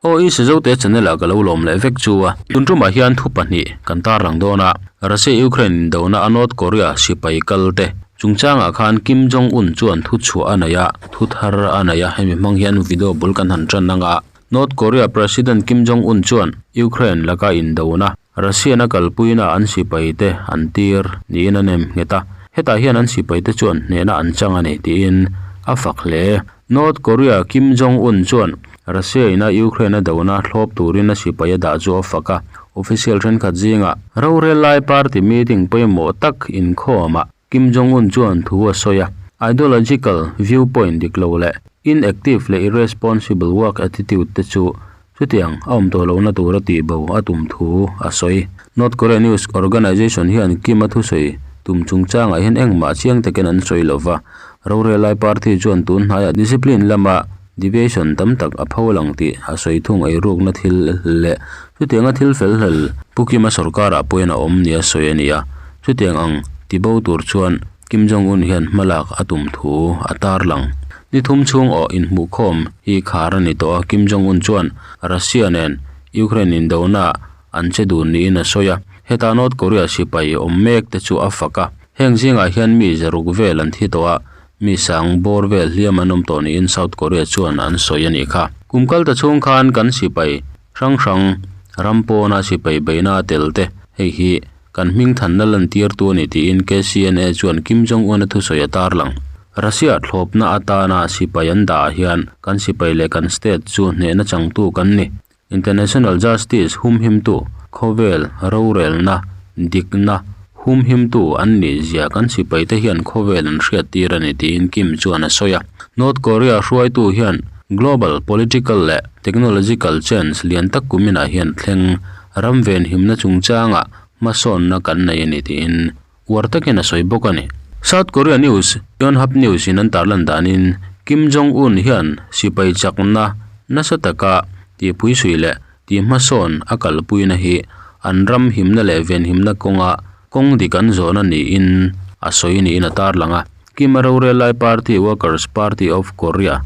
Aw i Sizote channel ah ka lo lawm leh vek chu a. Tun tumah hian thu pahnih kan tarlang dawn a, Russia Ukraine indona a North Korea sipai kal te chungchangah khan Kim Jong Un chuan thu chhuah a nei a, thu thar a nei a, hemi hmang hian video bul kan han tan ang a. North Korea President Kim Jong Un chuan Ukraine laka indona Russian a kalpuina an sipai te an tir niin a nem nghet a, hetah hian an sipai te chuan hnehna an chang a ni tiin a fak hle. North Korea Kim Jong Un chuan Russia ina Ukraine a dona thlawp turin a sipai a dah chu a fak a, official thenkhat zingah rorel lai party meeting pawimawh tak inkhawmah Kim Jong Un chuan thu a sawi a, ideological viewpoint dik lo leh inactive leh irresponsible work attitude te chu chutiang a awm tawh lohna tura tihbo a tum thu a sawi. North Korea News Organization hian Kim a thusawi tum chungchangah hian engmah chiang takin an sawi lo va, rorel lai party chuan tun hnaiah discipline lama deviation tam tak a pho lang tih a sawi thung eirukna thil leh chutianga thil fel hlel Pu Kim-a sorkarah pawhin a awm nia sawi a ni a, chutiang ang tibo tur chuan Kim Jong-un hian hmalak a tum thu a tarlang. Ni thum chhung awh inhmuhkhawm hi khar a ni tawh a, Kim Jong-un chuan Russia nen Ukraine indona an che dun niin a sawi a, heta North Korea sipai awm mek te chu a fak a, heng zingah hian mi zaruk vel an thi tawh a, mi sang bawr vel hliam an awm tawh niin South Korea chuan an sawi a nih kha. Kum kal ta chhung khan kan sipai hrang hrang ram pawna sipai beihna a tel te hei hi kan hming thanna lantirtu a ni tiin KCNA chuan Kim Jong Un a thusawi a tarlang. Russia thlawpna atana sipai an dah ah hian kan sipai leh kan state chu hnehna changtu kan ni. International Justice humhimtu, khawvel rorelna, dikna humhimtu an nih zia kan sipaite hian khawvel an hriattir a ni tiin Kim chuan a sawi a. North Korea hruaitu hian global political leh technological change lian tak kuminah hian thleng ram venhimna chungchangah hmasawnna kan nei a ni tiin uar takin a sawi bawk a ni. South Korea news Yonhap News in an tarlan danin Kim Jong Un hian sipai chakna nasa taka tihpuisui leh tihhmasawn a kalpuina hi an ram himna leh venhimna kawnga kawng dik an zawhna niin a sawi niin a tarlang a. Kim a rorel lai party Workers Party of Korea,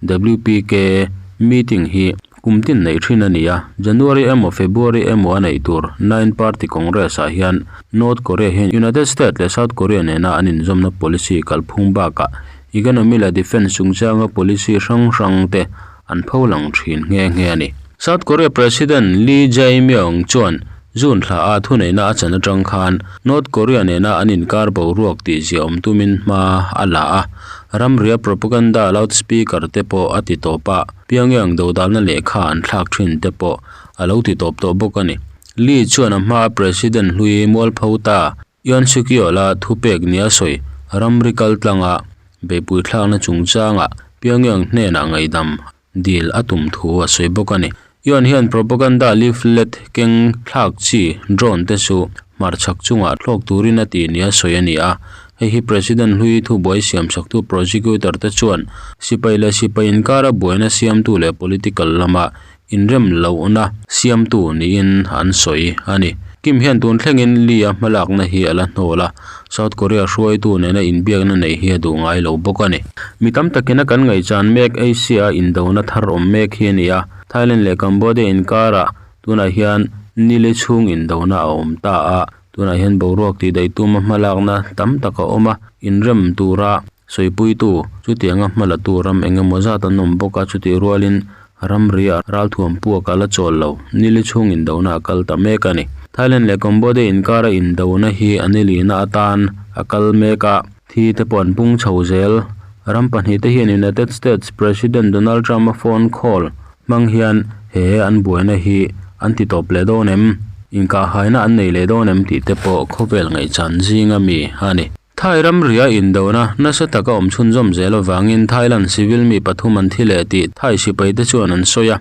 WPK, meeting hi Kum tin neih thin a ni a, January emaw February emaw a neih tur Nine Party Congress ah hian North Korea hian United States leh South Korea nena an inzawmna policy kalphung bakah economy leh defence chungchanga policy hrang hrang te an pho lang thin nghe nghe a ni. South Korea President Lee Jae-myung chuan June thla a thuneihna a chan atang khan North Korea nena an inkar boruak tih ziaawm tumin hma a la a, ramria propaganda loudspeaker te pawh a ti tawp a. Pyongyang dodalna lehkha an thlak thin te pawh a lo ti tawp tawh bawk a ni. Lee chuan a hmaa President hlui mualpho ta Yoon Suk Yeol-a thupek nia sawi ramri kaltlanga beihpui thlakna chungchangah Pyongyang hnenah ngaihdam dil a tum thu a sawi bawk a ni. Yoon hian propaganda leaflet keng thlak chi drone te chu hmarchhak chungah thlawk turin a ti nia sawi a ni a. Hei hi President hlui thubuai siamsaktu prosecutor te chuan sipai leh sipai inkara buaina siamtu leh political lama inrem lohna siamtu niin an sawi a ni. Kim hian tun thlengin Lee-a hmalakna hi a la hnawl a, South Korea hruaitu nena inbiakna neih hi a duh ngai lo bawk a ni. Mi tam takin a kan ngaihchan mek Asia-a indona thar awm mek hi a ni a, Thailand leh Cambodia inkarah tunah hian nili chhung indona a awm ta a, Tunah hian boruak tih daih tuma hmalakna tam tak a awm a, inrem tura sawipuitu chutianga hmalatu ram eng emaw zat an awm bawk a, chutih rualin ramria ralthuam puak a la chawl lo, nili chhung indona a kal ta mek a ni. Thailand leh Cambodia inkara indona hi a nilihna atan a kal mek a, thi te pawh an pung chho zel. Ram pahnih te hian United States President Donald Trump-a phone call Hmang hian he an buaina hi an ti tawp leh dawn em? Inkahhaina an nei leh dawn em tih te pawh khawvel ngaihchan zinga mi a ni. Thai ramria indona nasa taka awm chhunzawm zel avangin Thailand civil mi pathum an thi leh tih Thai sipaite chuan an sawi a.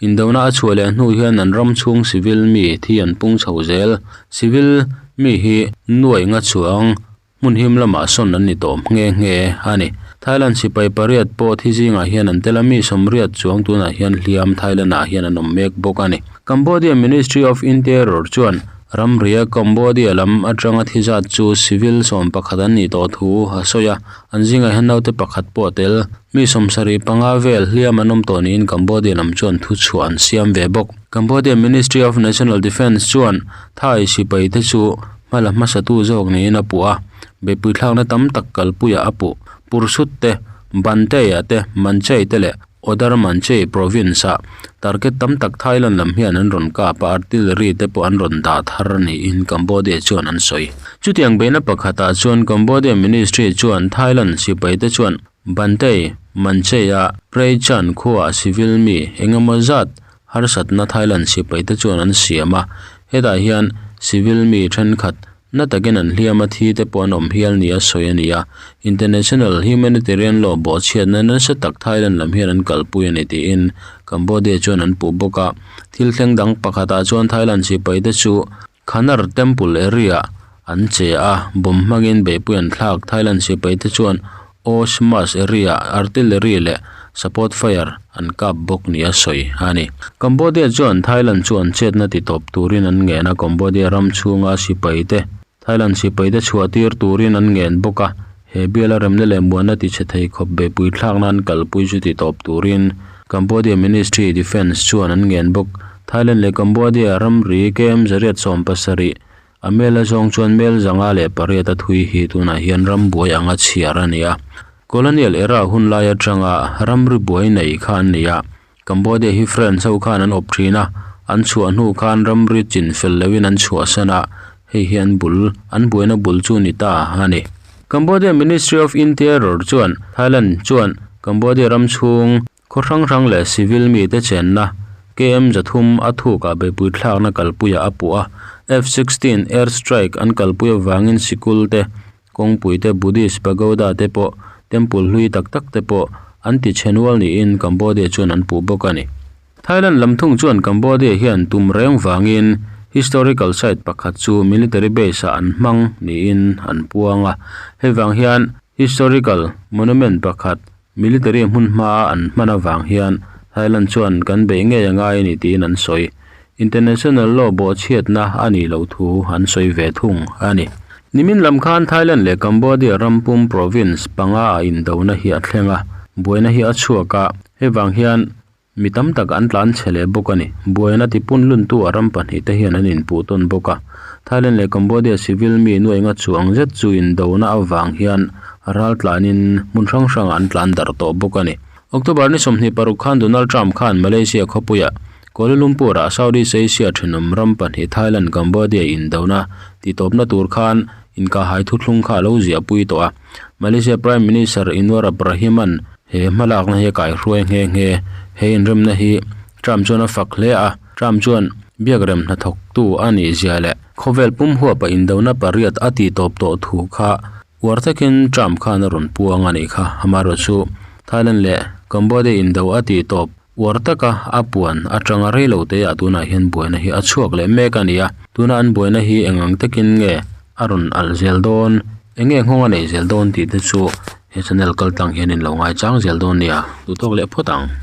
Indona a chhuah leh hnu hian an ram chhung civil mi thi an pung chho zel. Civil mi hi nuai nga chuang Hmun him lamah sawn an ni tawh nghe nghe a ni. Thailand sipai pariat pawh thi zingah hian an tel a, mi sawmriat chuang tunah hian hliam Thailand ah hian an awm mek bawk a ni. Cambodia Ministry of Interior chuan Ramria Cambodia lam atanga thi zat chu civil 11 an nih tawh thu a sawi a, an zingah hian naute pakhat pawh a tel. Mi 75 vel hliam an awm tawh niin Cambodia lam chuan thuchhuah an siam ve bawk. Cambodia Ministry of National Defence chuan Thai sipai te chu hma la hmasatu zawk niin a puh a, beihpui thlakna tam tak kalpuiah a puh. Pursut te, Banteia te, Manchei te leh Oddar Manchei province ah target tam tak Thailand lam hian an rawn kap a, artillery te pawh an rawn dah thar niin Cambodia chuan an sawi. Chutiang beihna pakhatah chuan Cambodia Ministry chuan Thailand sipai te chuan Banteay Manchei a Prey Chan khuaah civil mi engemaw zat harsatna Thailand sipai te chuan an siam a, hetah hian civil mi thenkhat na takin an hliam a thi te pawh an awm hial nia sawi a ni a, International Humanitarian Law bawhchhiatna nasa tak Thailand lam hian an kalpui a ni tiin Cambodia chuan an puh bawk a, thil thleng dang pakhatah chuan Thailand sipai te chu Khanar Temple area an che a, bomb hmangin beihpui an thlak. Thailand sipai te chuan Osmas area artillery leh support fire an kap bawk nia sawi a ni. Cambodia chuan Thailand chu an chetna ti tawp turin an ngen a, Cambodia ram chhunga sipai te Thailand sipai te chhuah tir turin an ngen bawk a, he biala remna leh muanna ti chhe thei khawp beihpui thlakna an kalpui chu ti tawp turin Cambodia Ministry Defence chuan an ngen bawk. Thailand leh Cambodia ramri KM 170 a mel a zawng chuan mel 508 a thui hi tunah hian ram buai anga chhiar a ni a. Colonial era hun lai atanga ramri buai nei kha an ni a. Cambodia hi French ho khan an awp thin a, an chhuah hnu khan ramri chin fel loin an chhuah san a, hei hi an bul an buaina bul chu ni ta a ni. Cambodia Ministry of Interior chuan Thailand chuan Cambodia ram chhung khaw hrang hrang leh civil mi te chenna KM 300 a thukah beihpui thlakna kalpuiah a puh a, F-16 air strike an kalpui avangin sikul te kawngpui te Buddhist pagoda te pawh temple hlui tak tak te pawh an ti chhe nual niin Cambodia chuan an puh bawk a ni. Thailand lam thung chuan Cambodia hian tum reng vangin historical site pakhat chu military base ah an hmang niin an puang a, hei vang hian historical monument pakhat military hmun hmaa an hman avang hian Thailand chuan kan beih ngei a ngai a ni tiin an sawi. International law bawhchhiatna a nih loh thu an sawi ve thung a ni. Nimin lam khan Thailand leh Cambodia rampum province panga ah indona hi a thleng a, buaina hi a chhuak a, hei vang hian Mi tam tak an tlan chhe leh bawk a ni. Buaina tipun luntu a ram pahnih te hian an inpuh tawn bawk a. Thailand leh Cambodia civil mi nuainga chuang zet chu indona avang hian ral tlanin hmun hrang hrangah an tlan darh tawh bawk a ni. October ni 26 khan Donald Trump khan Malaysia khawpuiah Kuala Lumpur-ah Southeast Asia thenawm ram pahnih Thailand Cambodia indona titawpna tur khan inkahhai thuthlung kha a lo ziahpui tawh a. Malaysia Prime Minister Anwar Ibrahim-a'n he hmalakna hi a kaihruai nghe nghe. He inremna hi Trump chuan a fak hle a, Trump chuan biakrem hnathawktu a nih zia leh khawvel pum huapa indona pariat a tihtawp tawh thu kha uar takin Trump khan a rawn puang a nih kha. Amaherawhchu Thailand leh Cambodia indo a tihtawp uar taka a puan atanga reilo teah tunah hian buaina hi a chhuak leh mek a ni a, tuna an buaina hi eng ang takin nge a rawn alh zel dawn, eng nge nghawng a neih zel dawn tih te chu he channel kal tlang hian in lo ngaichang zel dawn nia, duhtawk leh phawt ang.